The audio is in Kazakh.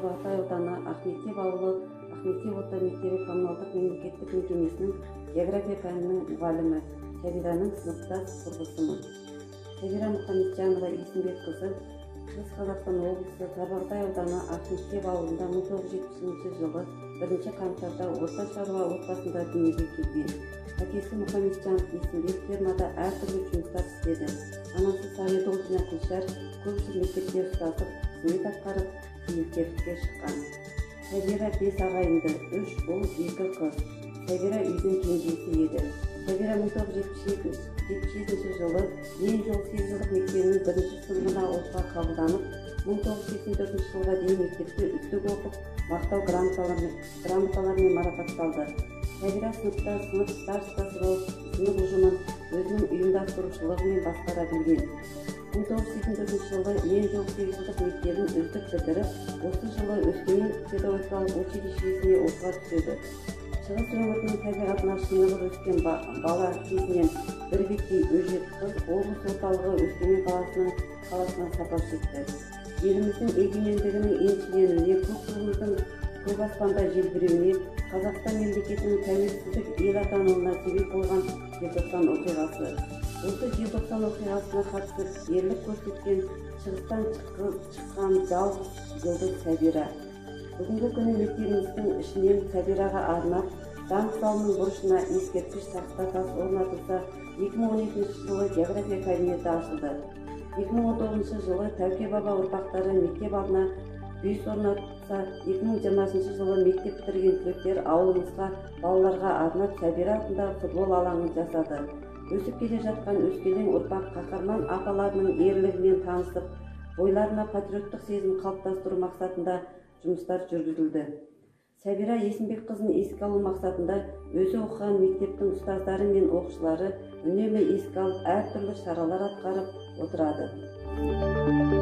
Тарбағатай ауданы Ақмектеп ауылы Ақмектеп орта мектебі коммуналдық мемлекеттік мекемесінің география пәнінің мұғалімі, Сәбираның сыныптас құрбысымын. Сәбира Мұхамеджанова Есімбекқызы Шығыс Қазақстан облысы Тарбағатай ауданы Ақмектеп ауылында 1970 жылы 1 қаңтарда орта шаруа отбасында дүниеге келген. Әкесі Мұхамеджанов Есімбек фермада әртүрлі жұмыстар істеді. Анасы Сағидолдина Күлшар көп жыл мектепте ұстаздық қызмет атқарып, зейнеткерлікке шыққан. Сәбира 5 ағайынды, 3 ұл, 2 қыз. Сәбира үйдің кенжесі еді. Сәбира 1977 жылы Ленин жолы 8 жылдық мектебінің бірінші сыныбына оқуға қабылданып, 1984 жылға дейін мектепте үздік оқып, мақтау грамоталарымен марапатталды. Сәбира сыныпта сынып старостасы болып, сынып ұжымын өзінің ұйымдастырушылығымен басқара білген. 1984 жылы Ленин жолы 8 жылдық мектебін үздік бітіріп, осы жылы Өскемен педагогикалық училищесіне оқуға түседі. Шығыс өңірінің табиғатына шынығып өскен бала кезінен бірбеткей өжет қыз облыс орталығы Өскемен қаласына сапар шекті. Еліміздің егемендігінің еншіленуіне, көк туымыздың көк аспанда желбіреуіне, Қазақстан мемлекетінің тәуелсіздік ел атануына себеп болған Желтоқсан оқиғасы. Осы Желтоқсан оқиғасына қатысып ерлік көрсеткен шығыстан шыққан жалғыз жұлдыз Сәбира. Бүгінгі күні мектебіміздің ішінен Сәбираға арнап даңқ залының бұрышына ескерткіш тақта тас орнатылса, 2012 жылы география кабинеті ашылды. 2019 жылы Тәуке баба ұрпақтары мектеп алдына бюст орнатса, 2020 жылы мектеп бітірген түлектер ауылымызға балаларға арнап Сәбира атындағы футбол алаңын жасады. Өсіп келе жатқан өскелең ұрпақ қаһарман апаларының ерлігімен танысып, бойларына патриоттық сезім қалыптастыру мақсатында жұмыстар жүргізілді. Сәбира Есімбекқызын еске алу мақсатында өзі оқыған мектептің ұстаздары мен оқушылары үнемі еске алып, әртүрлі шаралар атқарып отырады.